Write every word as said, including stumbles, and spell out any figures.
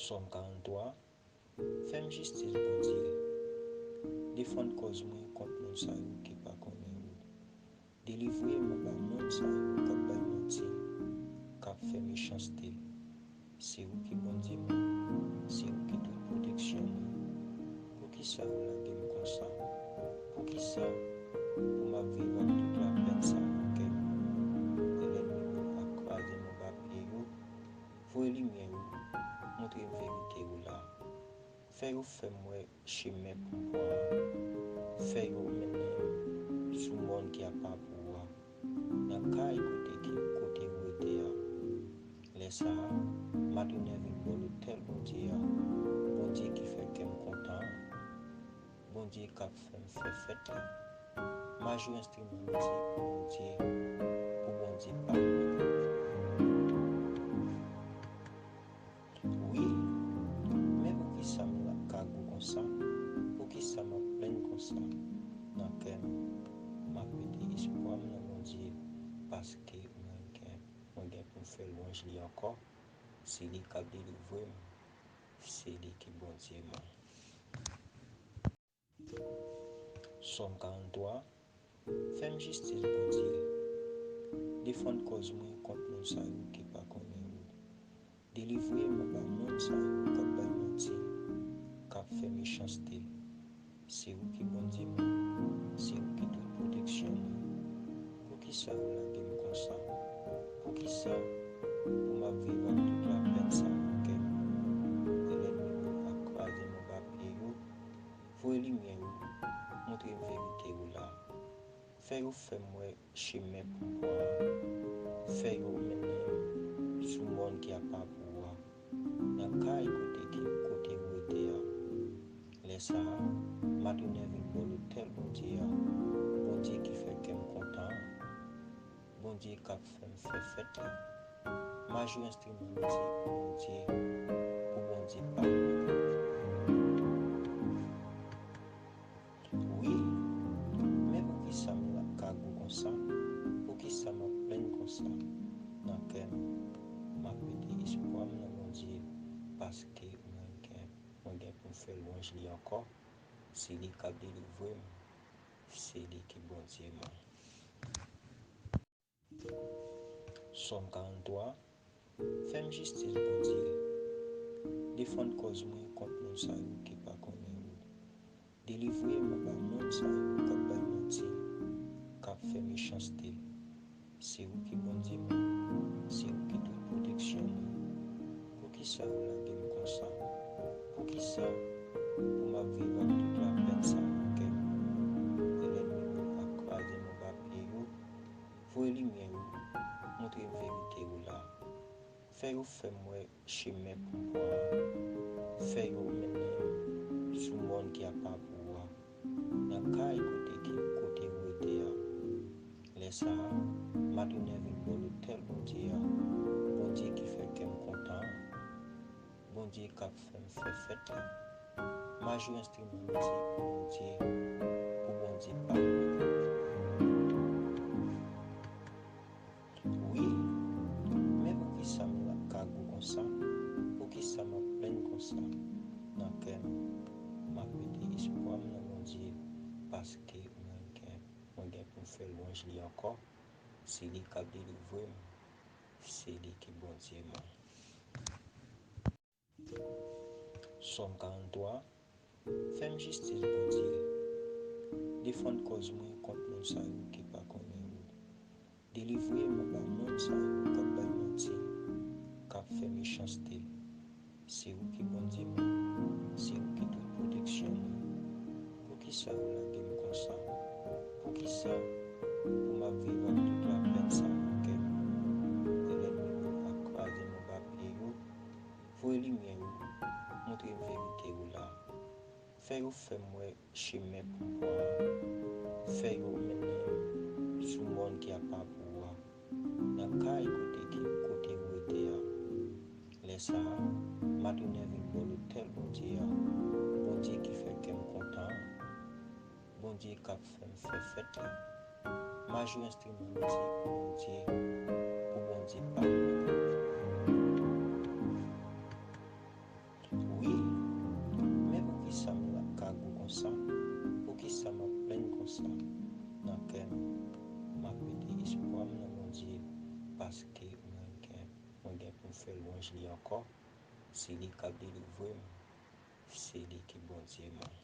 Sòm karanntwa. Fè m jistis, Bondye. Defann kòz mwen kont moun sa yo ki pa konnen ou. Delivre m anba moun sa yo k ap bay manti, k ap fè mechanste. Se ou ki Bondye mwen, se ou ki tout pwoteksyon mwen. Poukisa ou lage m konsa? Poukisa pou m ap viv ak tout lapèn sa nan kè m? Lè lènmi yo ap kraze m anba pye yo, voye limyè ou, montre m verite ou la. Fè yo fè m wè chemen pou pran an. Fè yo mennen m sou mòn ki apa pou ou a, nan kay kote ki, kote ou rete a. Lè sa a, m a tounen vin bò lotèl Bondye a, Bondye ki fè kè m kontan an, Bondye k ap fè m fè fèt la. M a jwe enstriman mizik pou Bondye, pou Bondye pa m. Wi, men poukisa m la ka gou konsa? Poukisa m ap plenn konsa nan kè m? M ap mete espwa m nan Bondye, paske mwen gen, mwen gen pou m fè lwanj li ankò. Se li k ap delivre m, se li ki Bondye mwen. Sòm karanntwa. Fè m jistis, Bondye. Defann kòz mwen kont moun sa yo ki pa konnen ou. Delivre m anba moun sa yo k ap bay manti, k ap fè mechanste. Se ou ki Bondye mwen, se ou ki tout pwoteksyon mwen. Poukisa ou lage m konsa? Poukisa pou m ap viv ak tout lapèn sa nan kè m? Lè lènmi yo ap kraze m anba pye yo, voye limyè ou, montre m verite ou la. Fè yo fè m wè chemen pou pran an. Fè yo mennen m sou mòn ki apa pou ou a, nan kay kote ki, kote ou rete a. Lè sa a, m a tounen vin bò lotèl Bondye a, Bondye ki fè kè m kontan an, Bondye k ap fè m fè fèt la. M a jwe enstriman mizik pou Bondye, pou Bondye pa m. Wi, men poukisa m la ka gou konsa? Poukisa m ap plenn konsa nan kè m? M ap mete espwa m nan Bondye, paske mwen gen, mwen gen pou m fè lwanj li ankò. Se li k ap delivre m, se li ki Bondye mwen. Sòm karanntwa. Fè m jistis, Bondye. Defann kòz mwen kont moun sa yo ki pa konnen ou. Delivre m anba moun sa yo k ap bay manti, k ap fè mechanste. Se ou ki Bondye mwen, se ou ki tout pwoteksyon mwen. Poukisa ou lage m konsa? Poukisa pou m ap viv ak tout lapèn sa nan kè m? Lè lènmi yo ap kraze m anba pye yo, voye limyè ou, montre m verite ou la. Fè yo fè m wè chemen pou pran an. Fè yo mennen m sou mòn ki apa pou ou a, nan kay kote ki, kote ou rete a. Lè sa a, m a tounen vin bò lotèl Bondye a, Bondye ki fè kè m kontan an, Bondye k ap fè m fè fèt la. M a jwe enstriman mizik pou Bondye, pou Bondye pa m. Wi, men poukisa m la ka gou konsa? Poukisa m ap plenn konsa nan kè m? M ap mete espwa m nan Bondye, paske mwen gen, mwen gen pou m fè lwanj li ankò. Se li k ap delivre m, se li ki Bondye mwen. Sòm karanntwa. Fè m jistis, Bondye. Defann kòz mwen kont moun sa yo ki pa konnen ou. Delivre m anba moun sa yo k ap bay manti, k ap fè mechanste. Se ou ki Bondye mwen, se ou ki tout pwoteksyon mwen. Poukisa ou lage m konsa? Poukisa pou m ap viv ak tout lapèn sa nan kè m? Lè lènmi yo ap kraze m anba pye yo, voye limyè ou, montre m verite ou la. Fè yo fè m wè chemen pou pran an. Fè yo mennen m sou mòn ki apa pou ou a, nan kay kote ki, kote ou rete a. Lè sa a, m a tounen vin bò lotèl Bondye a, Bondye ki fè kè m kontan an, Bondye k ap fè m fè fèt la. M a jwe enstriman mizik pou Bondye, pou Bondye pa m. konsa? Poukisa m ap plenn konsa nan kè m? M ap mete espwa m nan Bondye, paske mwen gen, mwen gen pou m fè lwanj li ankò. Se li k ap delivre m. Se li ki Bondye mwen.